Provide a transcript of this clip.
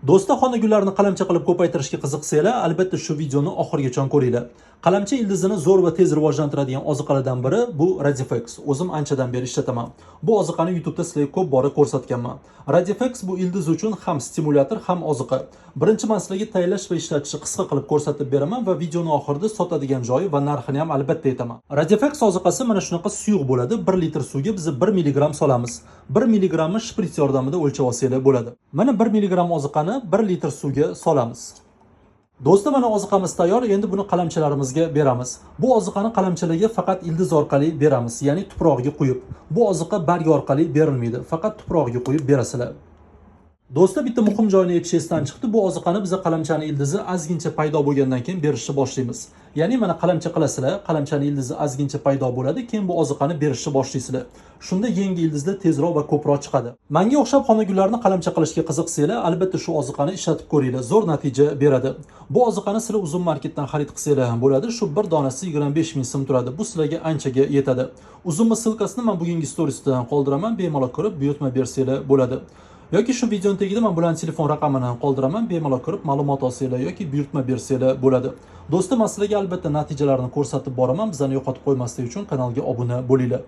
Do'stlar, xonagullarni qalamcha qilib ko'paytirishga qiziqsanglar, albatta shu videoni oxirigacha ko'ringlar. Qalamcha ildizini zo'r va tez rivojlantiradigan oziqalardan biri bu Radifex. O'zim anchadan beri ishlataman. Bu oziqani YouTube'da sizlarga ko'p bora ko'rsatganman. Radifex bu ildiz uchun ham stimulyator, ham oziqa. Birinchi man sizlarga tayyorlash va ishlatishni qisqa qilib ko'rsatib beraman va videoni oxirida sotadigan joyi va narxini ham albatta aytaman. Radifex oziqasi mana shunaqa suyuq bo'ladi. 1 litr suvga biz 1 milligram solamiz. 1 milligrammni shprits yordamida o'lchab olsanglar bo'ladi. Mana 1 milligram oziqani 1 litr suvga solamiz. Do'stlar, mana oziqamiz tayyor. Endi buni qalamchalarimizga beramiz. Bu oziqani qalamchalarga faqat ildiz orqali beramiz, ya'ni tuprog'iga quyib. Bu oziqa barg orqali berilmaydi, faqat tuprog'iga quyib berasizlar. Do'stlar, bitta muhim joyini aytish esdan chiqdi. Bu oziqani biza qalamchani ildizi ozgincha paydo bo'lgandan keyin berishni boshlaymiz. Ya'ni mana qalamcha qilasizlar, qalamchani ildizi ozgincha paydo bo'ladi, keyin bu oziqani berishni boshlaysizlar. Shunda yangi ildizlar tezroq va ko'proq chiqadi. Menga o'xshab xonagullarni qalamcha qilishga qiziqsanglar, albatta shu oziqani ishlatib ko'ringlar, zo'r natija beradi. Bu oziqani sizlar Uzum marketdan xarid qilsanglar ham bo'ladi. Shu bir donasi 25 ming so'm turadi. Bu sizlarga anchaga yetadi. Uzumni ссылка sini men bugungi storiesda qoldiraman, bemalol ko'rib buyurtma bersanglar bo'ladi. Yoki shu videoni tagida men bularning telefon raqamini qoldiraman, bemalol ko'rib ma'lumot olsanglar yoki buyurtma bersanglar bo'ladi. Do'stlar, men sizlarga albatta natijalarni ko'rsatib boraman. Bizlarni yo'qotib qo'ymaslik uchun kanalga obuna bo'linglar.